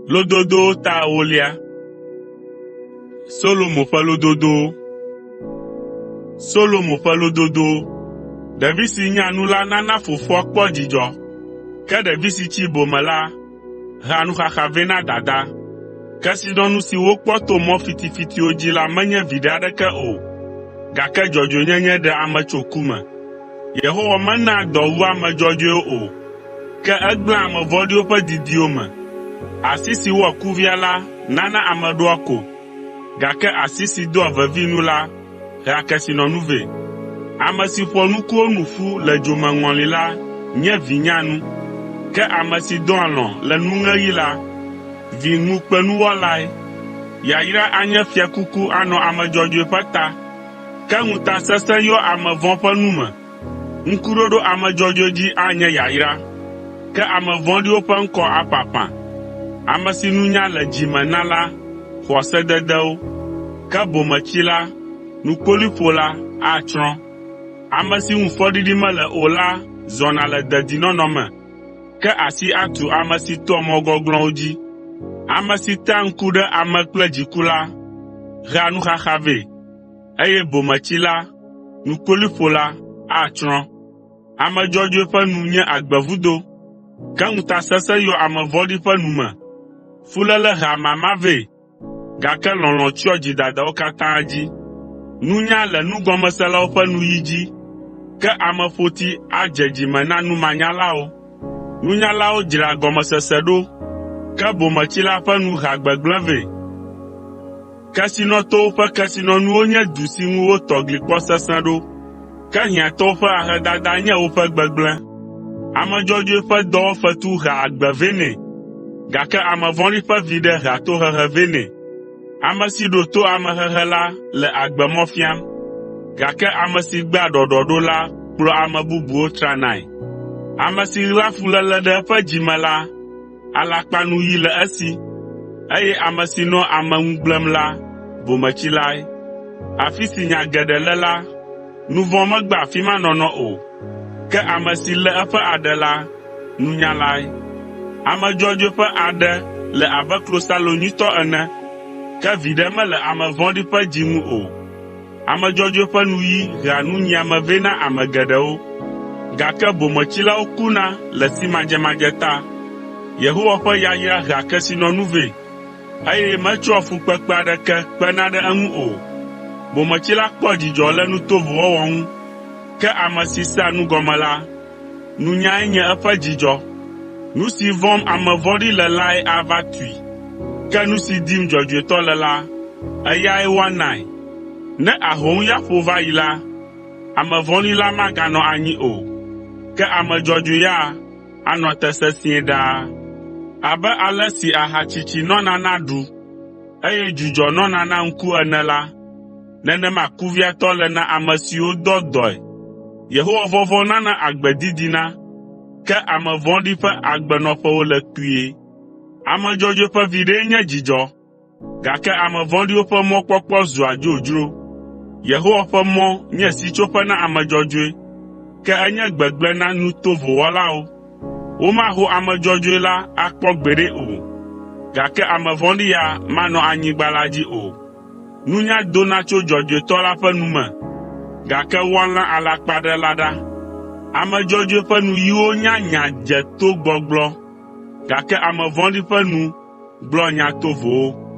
Lododowo ta ewolia. Solomo ƒe lododowo. Solomo ƒe lododowo. Ɖevi si nya nu la nana fofoa kpɔa dzidzɔ, ke ɖevi si tsi bome la hea nuxaxa vɛ na dadaa. Kesinɔnu si wokpɔ to mɔ fitifitiwo dzi la menye viɖe aɖeke o, gake dzɔdzɔenyenye ɖea ame tso ku me. Yehowa menaa dɔ wua ame dzɔdzɔewo o, ke egblẽa ame vɔ̃ɖiwo ƒe didiwo me. Asi si wɔa kuvia la nana ame ɖoa ko, gake asi si doa vevi nu la hea kesinɔnu vɛ. Ame si ƒoa nukuwo nu ƒu le dzomeŋɔli la nye vi nyanu, ke ame si dɔa alɔ̃ le nuŋeɣi la, vi ŋukpenuwɔlae. Yayra anye fiakuku anɔ ame dzɔdzɔe ƒe ta, ke ŋutasesẽ yɔa ame vɔ̃ ƒe nu me. Ŋkuɖoɖo ame dzɔdzɔe dzi anye yayra, ke ame vɔ̃ɖiwo ƒe ŋkɔ aƒaƒã. Ame si nunya le dzi me na la xɔa sededewo, ke bometsila, nukpoloeƒola atsrɔ̃. Ame si ŋu fɔɖiɖi mele o la zɔna le dedinɔnɔ me, ke asi atu ame si toa mɔ gɔglɔ̃wo dzi. Ame si tea ŋku ɖe ame kple dziku la hea nuxaxa vɛ eye bometsila, nukpoloeƒola atsrɔ̃. Ame dzɔdzɔe ƒe nu nye agbevudo, ke ŋutasesẽ yɔa ame vɔ̃ɖi ƒe nu me. Fuléle hea mama vɛ, gake lɔlɔ̃ tsyɔa dzidadawo katã dzi. Nunya le nugɔmeselawo ƒe nuyi dzi, ke ameƒoti adze dzi me na numanyalawo. Nunyalawo dzraa gɔmesese ɖo, ke bometsila ƒe nu hea gbegblẽ vɛ. Kesinɔtɔwo ƒe kesinɔnuwo nye du si ŋu wotɔ glikpɔ sesẽ ɖo, ke hiãtɔwo ƒe ahedada nye woƒe gbegblẽ. Ame dzɔdzɔe ƒe dɔwɔfetu hea agbe vɛ nɛ, gake ame vɔ̃ɖi ƒe viɖe hea tohehe vɛ nɛ. Ame si ɖo to amehehe la le agbemɔ fiam, gake ame si gbea ɖɔɖɔɖo la kplɔa ame bubuwo tranae. Ame si ɣlaa fuléle ɖe eƒe dzi me la alakpanuyi le esi, eye ame si nɔa ame ŋu gblẽm la, bometsilae. Afi si nya geɖe le la, nu vɔ̃ megbea afi ma nɔnɔ o, ke ame si lé eƒe aɖe la, nunyalae. Ame dzɔdzɔe ƒe aɖe le abe klosalo nyuitɔ ene, ke viɖe mele ame vɔ̃ɖi ƒe dzi ŋu o. Ame dzɔdzɔe ƒe nuyi hea nunyiame vɛ na ame geɖewo, gake bometsilawo kuna le simadzemadze ta. Yehowa ƒe yayra hea kesinɔnu vɛ, eye metsɔa fukpekpe aɖeke kpena ɖe eŋu o. Bometsila kpɔa dzidzɔ le nu tovo wɔwɔ ŋu, ke ame si sea nu gɔme la, nunyae nye eƒe dzidzɔ. Nu si vɔ̃m ame vɔ̃ɖi le lae ava tui, ke nu si dim dzɔdzɔetɔ le la, eyae woanae. Ne ahomya ƒo va yi la, ame vɔ̃ɖi la maganɔ anyi o, ke ame dzɔdzɔe ya anɔ te sesĩe ɖaa. Abe ale si aha tsitsi nɔna na ɖu, eye dzudzɔ nɔna na ŋku ene la, nenema kuviatɔ le na ame siwo dɔ dɔe. Yehowa vɔvɔ̃ nana agbe didina, ke ame vɔ̃ɖi ƒe agbenɔƒewo le kpuie. Ame dzɔdzɔe ƒe viɖee nye dzidzɔ, gake ame vɔ̃ɖiwo ƒe mɔkpɔkpɔ zua dzodzro. Yehowa ƒe mɔ nye sitsoƒe na ame dzɔdzɔe, ke enye gbegblẽ na nu tovo wɔlawo. Womaho ame dzɔdzɔe la akpɔ gbeɖe o, gake ame vɔ̃ɖi ya manɔ anyigba la dzi o. Nunya dona tso dzɔdzɔetɔ la ƒe nu me, gake woalã alakpaɖe la ɖa. Ame dzɔdzɔe ƒe nuyiwo nya nya dzeto gbɔgblɔ, gake ame vɔ̃ɖi ƒe nu gblɔa nya tovowo.